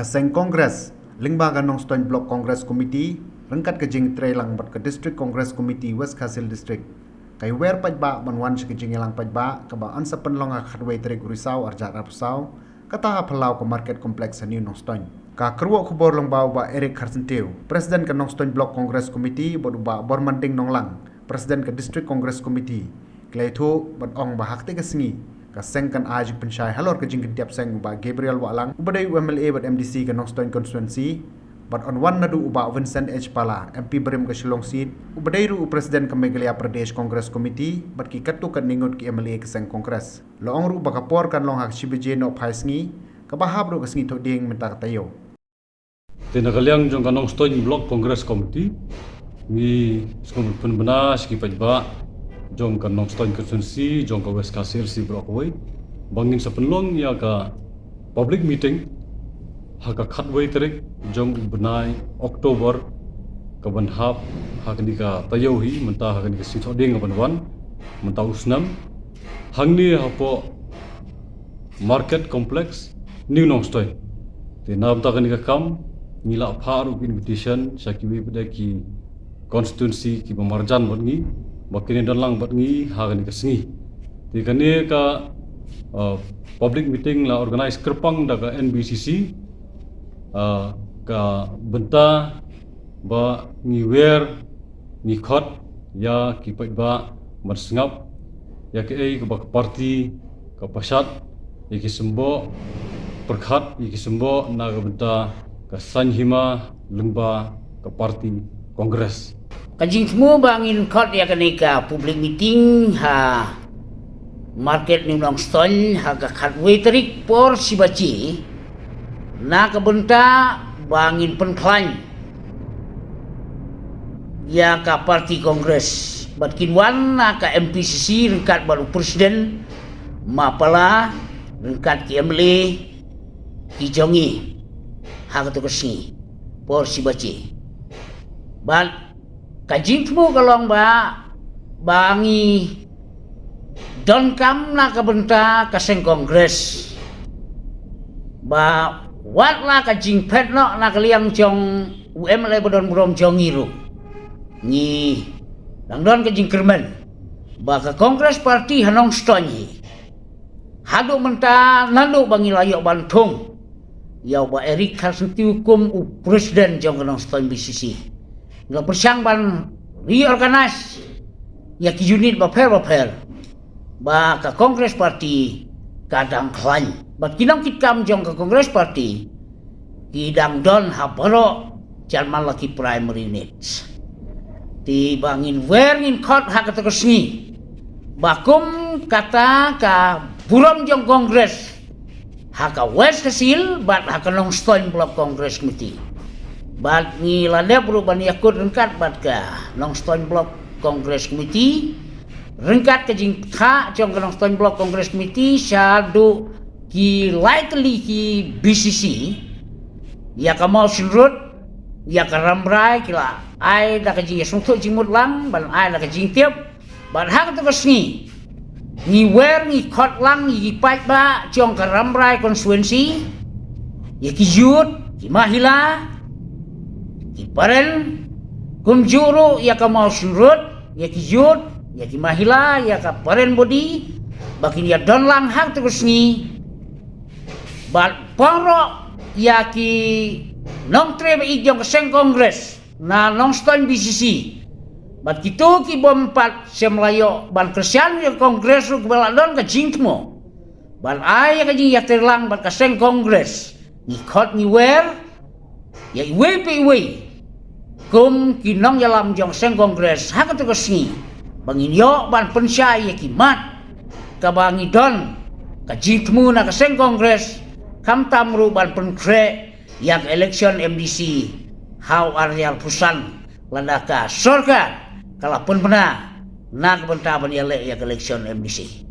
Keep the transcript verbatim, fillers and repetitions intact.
Ka seng Congress lyngba ka Nongstoiñ Block Congress Committee ryngkat ka jingtrei lang bad ka District Congress Committee West Khasi Hills District ka ïawer paidbah ban wan sha ka jingïalang paidbah kaba yn sa pynlong ha ka khatwei tarik u Risaw arhajar arphew saw, kata ha phyllaw ka Market Complex ha New Nongstoiñ. Ka kyrwoh khubor lyngba u Bah Eric Kharsyntiew, President ka Nongstoiñ Block Congress Committee bad u Bah Bormanding Nonglang, President ka District Congress Committee, ki la ïathuh bad ong ba ha katei ka sngi ka seng kan ai jingpynshai halor ka jingkynthiap seng u Bah Gabriel Wahlang uba dei u M L A bad M D C ka Nongstoiñ Constituency, bad yn wan naduh u Bah Vincent H Pala, M P barim ka Shillong Seat, uba dei ruh u President ka Meghalaya Pradesh Congress Committee, bad ki katto katne ngut ki M L A ka seng Congress. La ong ruh ba ka por kan long ha ka shi baje nohphai sngi, kaba hap ruh ka sngi Thohdieng mynta ka taïew. Te na ka liang jong ka Nongstoiñ Block Congress Committee, ngi sngewbha pynbna sha ki paidbah jong ka Nongstoiñ Constituency jong ka West Khasi Hills baroh kawei ba ngin sa pynlong ïa ka public meeting ha ka khatwei tarik jong u bnai October, kaban hap ha kane ka taïew hi, mynta ha kane ka sngi Thohdieng kaban wan, mynta u snem, hangne hapoh Market Complex, New Nongstoiñ. Te na bynta kane ka kam ngi la phah ruh ka invitation sha kiwei pat de ki constituency kiba marjan bad ngi ba kin don lang bad ngi ha kane ka sngi. Te kane ka, uh, public meeting la organise kyrpang da ka N B C C, uh, ka bynta ba ngi wer, ngi khot ïa ki paidbah ban sngap ïa kaei kaba ka party ka pynshad, ïa ki symboh pyrkhat, ïa ki symboh na ka bynta ka saiñ hima lyngba ka party Congress. Ka jingthmu ba ngin khot ïa kane ka public meeting ha Market New Nongstoiñ ha ka khatwei tarik por shi baje na ka bynta ba ngin pynkhlaiñ ïa ka party Congress. Bad kin wan na ka M P C C ryngkat bad u President Ma Pala ryngkat ki M L A ki jong ngi ha kato ka sngi por shi baje. Bad ka jingthmu ka long ba, ba ngi donkam na ka bynta ka seng Congress ba wat la ka jingphet noh na ka liang jong u M L A ba don burom jong ngi ruh, ngi dang don ka jingkyrmen ba ka Congress Party ha Nongstoiñ hi, haduh mynta naduh ba ngi la ïoh ban thung ïa u Bah Eric Kharsyntiew kum u President jong ka Nongstoiñ B C C, ngi la pyrshang ban reorganize ïa ki unit bapher bapher ba ka Congress Party ka dang khlaiñ. Bad ki nongkitkam jong ka Congress Party ki dang don ha baroh jan man la ki primary units. Te ba ngin wer ngin khot ha kato ka sngi ba kum kata ka burom jong Congress ha ka West Khasi Hills bad ha ka Nongstoiñ Block Congress Committee. Bad ngi la dep ruh ban ïakut ryngkat bad ka Nongstoiñ Block Congress Committee ryngkat ka jingpynthah jong ka Nongstoiñ Block Congress Committee shaduh ki lai tylli ki B C C ïa ka Mawshynrut, ïa ka Rambrai, ki la ai da ka jingïasngewthuh jingmut lang ban ai da ka jingtip. Bad ha kato ka sngi ngi wer ngi khot lang ïa ki paidbah jong ka Rambrai constituency, ïa ki youth, ki mahila, ki paren, kumjuh ruh ïa ka Mawshynrut, ïa ki youth, ïa ki mahila, ïa ka paren body ba kin ïa don lang ha kato ka sngi. Bad baroh ïa ki nongtrei ba ïeit jong ka seng Congress na Nongstoiñ B C C bad kito ki bym pat shym la ïoh ban kyrshan ïa ka Congress ruh kiba la don ka jingthmu ban ai ïa ka jingïatreilang bad ka seng Congress, ngi khot ngi wer ïa iwei pa iwei kum ki nongïalam jong seng Congress ha kato ka sngi ba ngin ïoh ban pynshai ïa ki mat kaba ngi don ka jingthmu na ka seng Congress, khamtam ruh ban pynkhreh ïa ka election M D C ha u arhajar arphew san lada ka sorkar ka la pynbna na ka bynta ban ïaleh ïa ka election M D C.